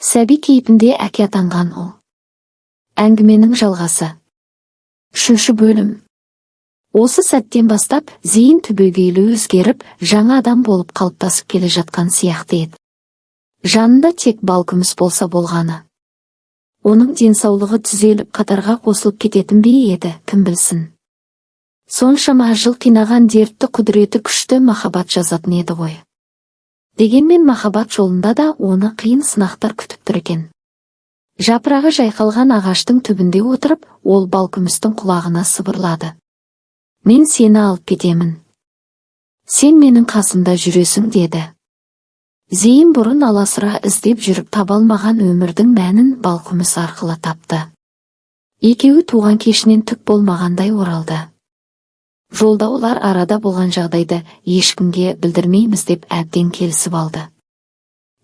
Сәби кейпінде әке атанған ұл. Әңгіменің жалғасы. Үшінші бөлім. Осы сәттен бастап Зейін түбегейлі өзгеріп, жаңа адам болып қалыптасып келе жатқан сияқты еді. Жанында тек Балкүміс болса болғаны. Оның денсаулығы түзеліп, қатарға қосылып кететін бе еді, кім білсін. Соншама жыл қинаған дертті құдіреті күшті махаббат жазатын еді ғой. Дегенмен махаббат жолында да оны қиын сынақтар күтіп тұр екен. Жапырағы жайқалған ағаштың түбінде отырып, ол Балкүмістің құлағына сыбырлады: «Мен сені алып кетемін. Сен менің қасымда жүресің», – деді. Зейін бұрын аласұра іздеп жүріп таба алмаған өмірдің мәнін Балкүміс арқылы тапты. Екеуі туған кешінен түк болмағандай оралды. Жолда олар арада болған жағдайды ешкімге білдірмейміз деп әбден келісіп алды.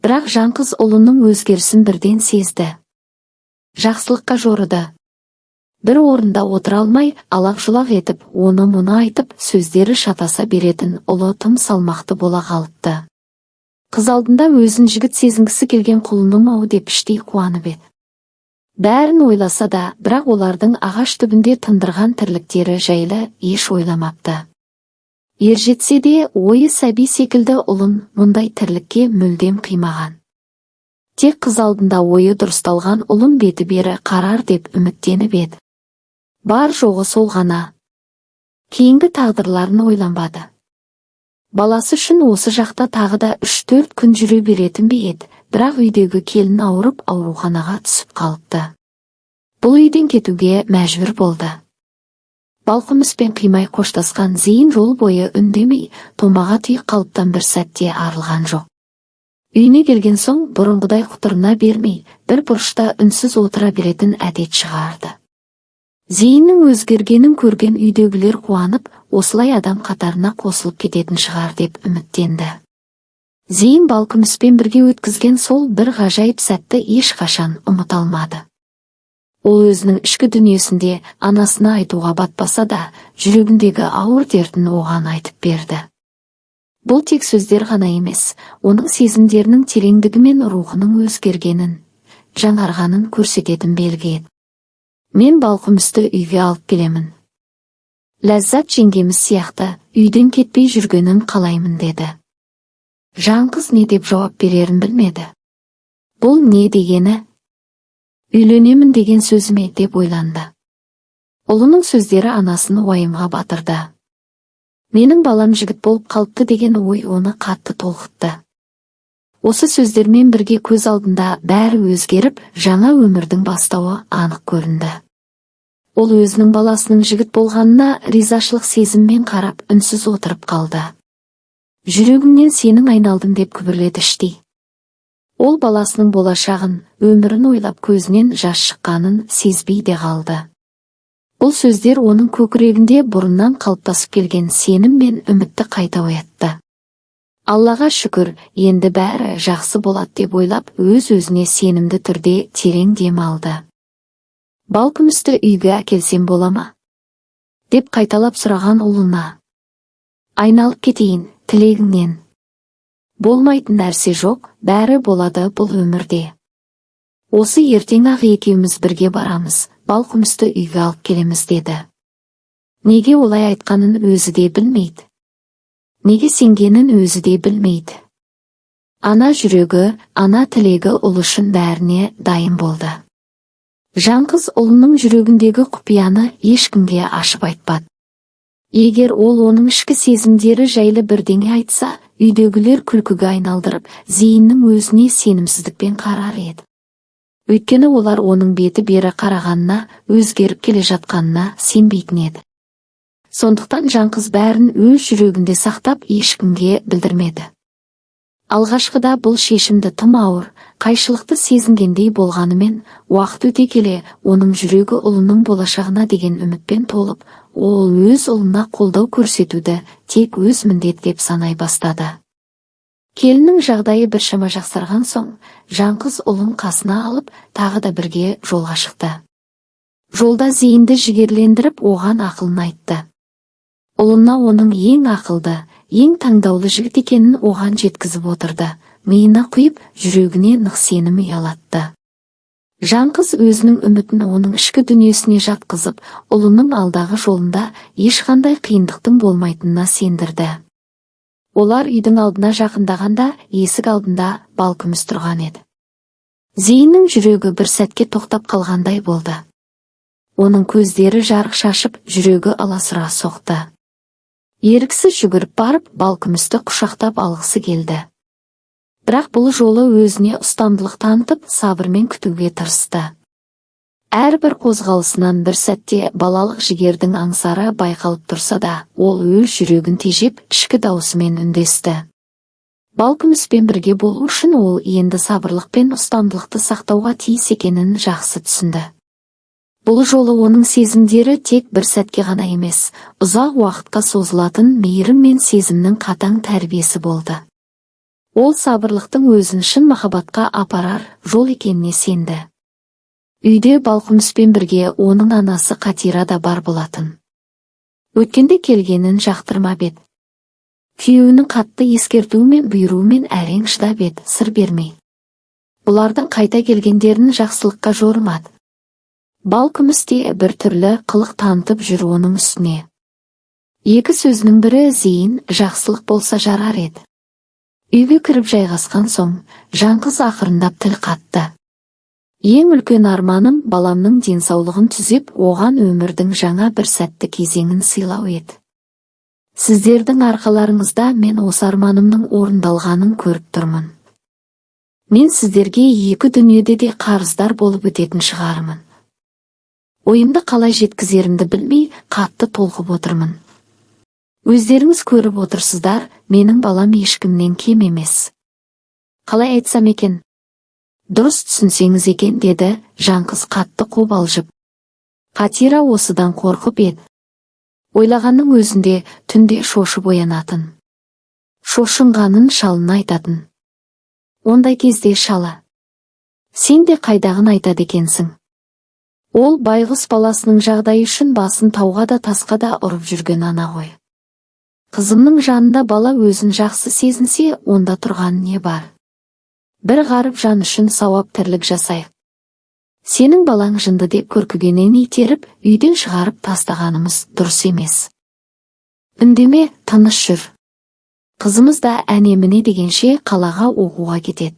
Бірақ Жанқыз ұлының өзгерісін бірден сезді. Жақсылыққа жорыды. Бір орында отыра алмай, алақ-жұлақ етіп, оны-мұны айтып, сөздері шатаса беретін ұлы тым салмақты бола қалыпты. Қыз алдында өзін жігіт сезінгісі келген құлыным-ау деп іштей қуанып еді. Бәрін ойласа да, бірақ олардың ағаш түбінде тындырған тірліктері жайлы еш ойламапты. Ержетсе де, ойы сәби секілді ұлын мұндай тірлікке мүлдем қимаған. Тек қыз алдында ойы дұрысталған ұлым беті бері қарар деп үміттеніп еді. Бар жоғы сол ғана. Кейінгі тағдырларын ойланбады. Баласы үшін осы жақта тағы да 3-4 күн жүре беретін бе еді, бірақ үйдегі келін ауырып, ауруханаға түсіп қалыпты. Бұл үйден кетуге мәжбүр болды. Балқұмыспен қимай қоштасқан Зейін жол бойы үндемей, томаға тұйық қалыптан бір сәтте арылған жоқ. Үйіне келген соң бұрынғыдай құтырына бермей, бір бұрышта үнсіз отыра беретін әдет шығарды. Зейіннің өзгергенін көрген үйдегілер қуанып, осылай адам қатарына қосылып кететін шығар деп үміттенді. Зейін Балкүміспен бірге өткізген сол бір ғажайып сәтті ешқашан ұмыта алмады. Ол өзінің ішкі дүниесінде анасына айтуға батпаса да, жүрегіндегі ауыр дертін оған айтып берді. Бұл тек сөздер ғана емес, оның сезімдерінің тереңдігі мен рухының өзгергенін, жаңарғанын көрсететін белгі еді. «Мен Балқұмісті үйге алып келемін. Ләззат жеңгеміз сияқты үйден кетпей жүргенін қалаймын», – деді. Жанқыз не деп жауап берерін білмеді. Бұл не дегені? Үйленемін деген сөзі ме деп ойланды. Ұлының сөздері анасын уайымға батырды. Менің балам жігіт болып қалыпты деген ой оны қатты толқытты. Осы сөздермен бірге көз алдында бәрі өзгеріп, жаңа өмірдің бастауы анық көрінді. Ол өзінің баласының жігіт болғанына ризашылық сезіммен қарап, үнсіз отырып қалды. «Жүрегімнен сенің айналдым», – деп күбірледі іштей. Ол баласының болашағын, өмірін ойлап, көзінен жас шыққанын сезбей де қалды. Бұл сөздер оның көкірегінде бұрыннан қалыптасып келген сенім мен үмітті қайта оятты. Аллаға шүкір, енді бәрі жақсы болады деп ойлап, өз-өзіне сенімді түрде терең дем алды. «Балкүмісті үйге әкелсем бола ма?» деп қайталап сұраған ұлына. «Айналып кетейін тілегіңнен. Болмайтын нәрсе жоқ, бәрі болады бұл өмірде. Осы ертең-ақ екеуміз бірге барамыз, Балқұмісті үйге алып келеміз», – деді. Неге олай айтқанын өзі де білмейді. Неге сенгенін өзі де білмейді. Ана жүрегі, ана тілегі ұл үшін бәріне дайын болды. Жанқыз ұлының жүрегіндегі құпияны ешкімге ашып айтпады. Егер ол оның ішкі сезімдері жайлы бірдеңе айтса, үйдегілер күлкіге айналдырып, Зейіннің өзіне сенімсіздікпен қарар еді. Өйткені олар оның беті бері қарағанына, өзгеріп келе жатқанына сенбейтін еді. Сондықтан Жанқыз бәрін өз жүрегінде сақтап, ешкімге білдірмеді. Алғашқыда бұл шешімді тым ауыр, қайшылықты сезінгендей болғанымен, уақыт өте келе оның жүрегі ұлының болашағына деген үмітпен толып, ол өз ұлына қолдау көрсетуді тек өз міндеті деп санай бастады. Келіннің жағдайы біршама жақсарған соң, Жанқыз ұлын қасына алып, тағы да бірге жолға шықты. Жолда Зейінді жігерлендіріп, оған ақылын айтты. Ұлына оның ең ақылды, ең таңдаулы жігіт екенін оған жеткізіп отырды. миына құйып, жүрегіне нық сенім ұялатты. Жанқыз өзінің үмітін оның ішкі дүниесіне жатқызып, ұлының алдағы жолында ешқандай қиындықтың болмайтынына сендірді. Олар үйдің алдына жақындағанда, есік алдында Балкүміс тұрған еді. Зейіннің жүрегі бір сәтке тоқтап қалғандай болды. Оның көздері жарық шашып, жүрегі аласұра соқты. Еріксіз жүгіріп барып, Балкүмісті құшақтап алғысы келді. Бірақ бұл жолы өзіне ұстамдылық танытып, сабырмен күтуге тырысты. Әрбір қозғалысынан бір сәтте балалық жігердің аңсары байқалып тұрса да, ол өз жүрегін тежеп, ішкі даусымен үндесті. Балкүміспен бірге болу үшін ол енді сабырлық пен ұстамдылықты сақтауға тиіс екенін жақсы түсінді. Бұл жолы оның сезімдері тек бір сәтке ғана емес, ұзақ уақытқа созылатын мейірім мен сезімнің қатаң тәрбиесі болды. Ол сабырлықтың өзін шын махаббатқа апарар жол екеніне сенді. Үйде Балқұмыспен бірге оның анасы Қатира да бар болатын. Өткенде келгенін жақтырмап еді. Күйеуінің қатты ескертуімен, бұйыруымен әрең шыдап еді, сыр бермей. Бұлардың қайта келгендерін жақсылыққа жорымады. Балкүміс те бір түрлі қылық танытып жүр оның үстіне. Екі сөзінің бірі Зейін жақсылық болса жарар еді. Үйге кіріп жайғасқан соң, Жанқыз ақырындап тіл қатты. Ең үлкен арманым баламның денсаулығын түзеп, оған өмірдің жаңа бір сәтті кезеңін сыйлау еді. Сіздердің арқаларыңызда мен осы арманымның орындалғанын көріп тұрмын. Мен сіздерге екі дүниеде де қарыздар болып өтетін шығармын. Ойымды қалай жеткізерімді білмей, қатты толқып отырмын. Өздеріңіз көріп отырсыздар, менің балам ешкімнен кем емес. Қалай айтсам екен? Дұрыс түсінсеңіз екен, деді Жанқыз қатты қобалжып. Қатира осыдан қорқып еді. Ойлағанның өзінде түнде шошып оянатын. Шошынғанын шалына айтатын. Ондай кезде шалы: «Сен де қайдағын айтады екенсің. Ол байғұс баласының жағдайы үшін басын тауға да, тасқа да ұрып жүрген ана ғой. Қызымның жанында бала өзін жақсы сезінсе, онда тұрған не бар? Бір ғаріп жан үшін сауап тірлік жасайық. Сенің балаң жынды деп көркігеннен итеріп, үйден шығарып тастағанымыз дұрыс емес. Үндеме, тыныш жүр. Қызымыз да әне-міне дегенше қалаға оқуға кетеді.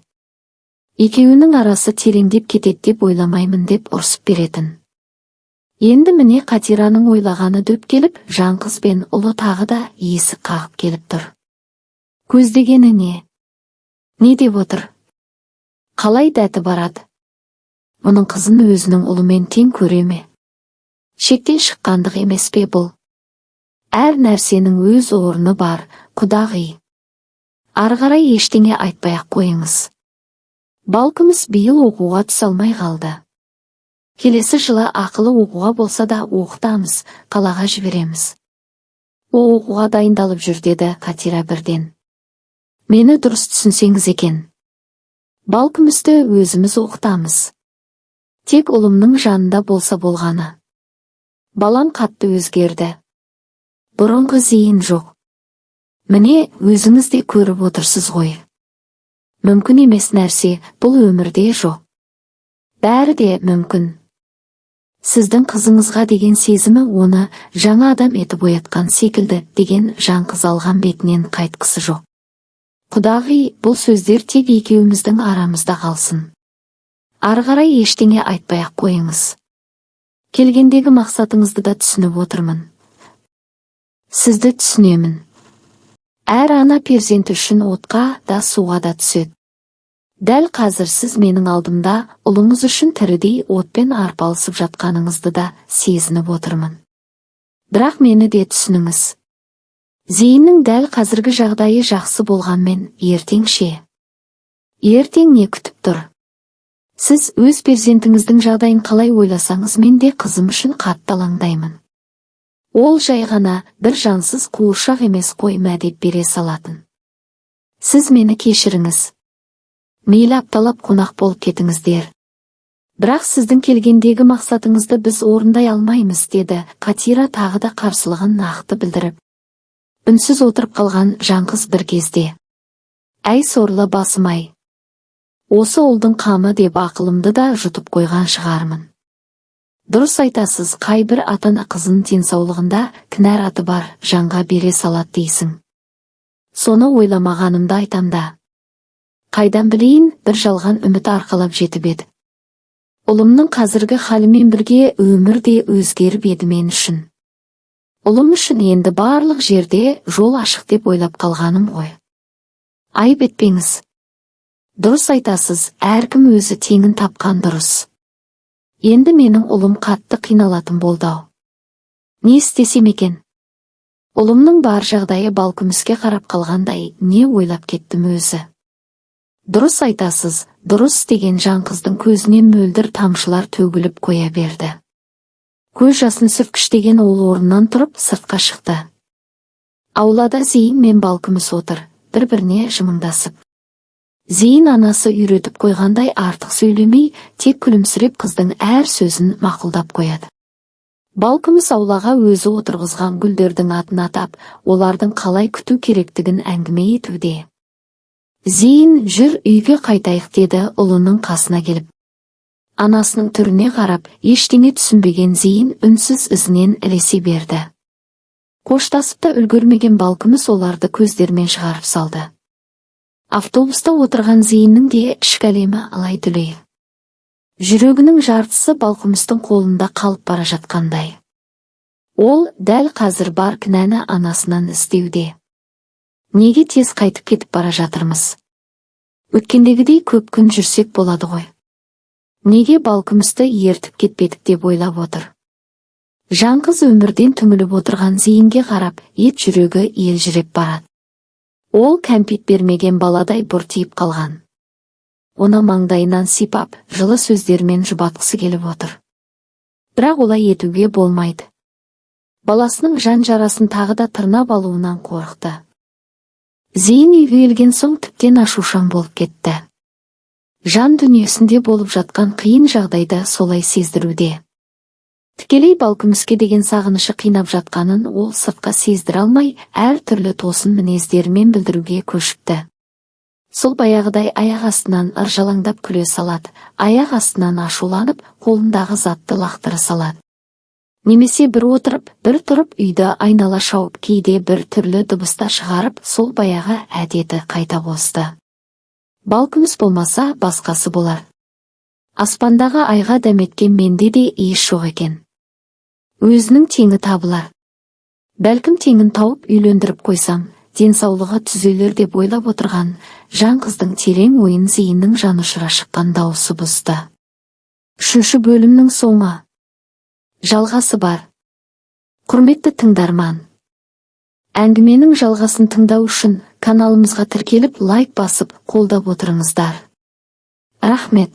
Екеуінің арасы тереңдеп кетеді деп ойламаймын», – деп ұрсып беретін. Енді міне, Қатираның ойлағаны дөп келіп, Жанқыз бен ұлы тағы да есік қағып келіп тұр. Көздегені не? Не деп отыр? Қалай дәті барады? Мұның қызын өзінің ұлымен тең көре ме? Шектен шыққандық емес пе бұл? Әр нәрсенің өз орны бар, құдағи. Ары қарай ештеңе айтпай ақ қойыңыз. Балкүміс биыл оқуға түсе алмай қалды. Келесі жылы ақылы оқуға болса да оқытамыз, қалаға жібереміз. Ол оқуға дайындалып жүр, деді Қатира бірден. Мені дұрыс түсінсеңіз екен. Балкүмісті өзіміз оқытамыз. Тек ұлымның жанында болса болғаны. Балам қатты өзгерді. Бұрынғы Зейін жоқ. Міне, өзіңіз де көріп отырсыз ғой. Мүмкін емес нәрсе бұл өмірде жоқ. Бәрі де мүмкін. Сіздің қызыңызға деген сезімі оны жаңа адам етіп оятқан секілді, деген Жанқыз алған бетінен қайтқысы жоқ. Құдағи, бұл сөздер тек екеуміздің арамызда қалсын. Ары қарай ештеңе айтпай ақ қойыңыз. Келгендегі мақсатыңызды да түсініп отырмын. Сізді түсінемін. Әр ана перзенті үшін отқа да, суға да түседі. Дәл қазір сіз менің алдымда ұлыңыз үшін тірідей отпен арпалысып жатқаныңызды да сезініп отырмын. Бірақ мені де түсініңіз. Зейіннің дәл қазіргі жағдайы жақсы болғанмен, ертең ше? Ертең не күтіп тұр? Сіз өз перзентіңіздің жағдайын қалай ойласаңыз, мен де қызым үшін қатты алаңдаймын. Ол жай ғана бір жансыз қуыршақ емес қой, мә деп бере салатын. Сіз мені кешіріңіз. Мейлі, апталап қонақ болып кетіңіздер. Бірақ сіздің келгендегі мақсатыңызды біз орындай алмаймыз, деді Қатира тағы да қарсылығын нақты білдіріп. Үнсіз отырып қалған Жанқыз бір кезде: Әй, сорлы басым-ай! Осы ұлдың қамы деп ақылымды да жұтып қойған шығармын. Дұрыс айтасыз, қайбір ата-ана қызын денсаулығында кінәраты бар жанға бере салады дейсің. Соны ойламағанымды айтам да. Қайдан білейін, бір жалған үміт арқалап жетіп еді. Ұлымның қазіргі халімен бірге өмір де өзгеріп еді мен үшін. Ұлым үшін енді барлық жерде жол ашық деп ойлап қалғаным ғой. Айып етпеңіз. Дұрыс айтасыз, әркім өзі теңін тапқан дұрыс. Енді менің ұлым қатты қиналатын болды-ау. Не істесем екен? Ұлымның бар жағдайы Балкүміске қарап қалғандай, не ойлап кеттім өзі? Дұрыс айтасыз, дұрыс, деген Жанқыздың көзінен мөлдір тамшылар төгіліп қоя берді. Көз жасын сүрткіштеген ол орнынан тұрып, сыртқа шықты. Аулада Зейін мен Балкүміс отыр, бір-біріне жымыңдасып. Зейін анасы үйретіп қойғандай артық сөйлемей, тек күлімсіреп, қыздың әр сөзін мақұлдап қояды. Балкүміс аулаға өзі отырғызған гүлдердің атын атап, олардың қалай күту керектігін әңгіме етуде. «Зейін, жүр, үйге қайтайық», – деді ұлының қасына келіп. Анасының түріне қарап, ештеңе түсінбеген Зейін үнсіз ізінен ілесе берді. Қоштасып та үлгермеген Балкүміс оларды көздерімен шығарып салды. Автобуста отырған Зейіннің де ішкі әлемі алай-дүлей. Жүрегінің жартысы Балкүмістің қолында қалып бара жатқандай. Ол дәл қазір бар кінәні анасынан іздеуде. Неге тез қайтып кетіп бара жатырмыз? Өткендегідей көп күн жүрсек болады ғой. Неге Балкүмісті ертіп кетпедік деп ойлап отыр. Жанқыз өмірден түңіліп отырған Зейінге қарап, ет жүрегі елжіреп барады. Ол кәмпит бермеген баладай бұртиып қалған. Оны маңдайынан сипап, жылы сөздермен жұбатқысы келіп отыр. Бірақ олай етуге болмайды. Баласының жан жарасын тағы да тырнап алуынан қорықты. Зейін үйге келген соң тіптен ашушаң болып кетті. Жан дүниесінде болып жатқан қиын жағдайды солай сездіруде. Тікелей Балкүміске деген сағынышы қинап жатқанын ол сыртқа сездіре алмай, әр түрлі тосын мінездерімен білдіруге көшіпті. Сол баяғыдай аяқ астынан ыржалаңдап күле салады, аяқ астынан ашуланып, қолындағы затты лақтыра салады. Немесе бір отырып, бір тұрып үйді айнала шауып, кейде бір түрлі дыбыстар шығарып, сол баяғы әдеті қайта қосты. Балкүміс болмаса, басқасы болар. Аспандағы айға дәметкен менде де еш жоқ екен. Өзінің теңі табылар. Бәлкім, теңін тауып үйлендіріп қойсам, денсаулығы түзелер деп ойлап отырған Жанқыздың терең ойын Зейіннің жанұшыра шыққан дауысы бұзды. Үшінші бөлімнің соңы. Жалғасы бар. Құрметті тыңдарман! Әңгіменің жалғасын тыңдау үшін каналымызға тіркеліп, лайк басып, қолдап отырыңыздар. Рахмет.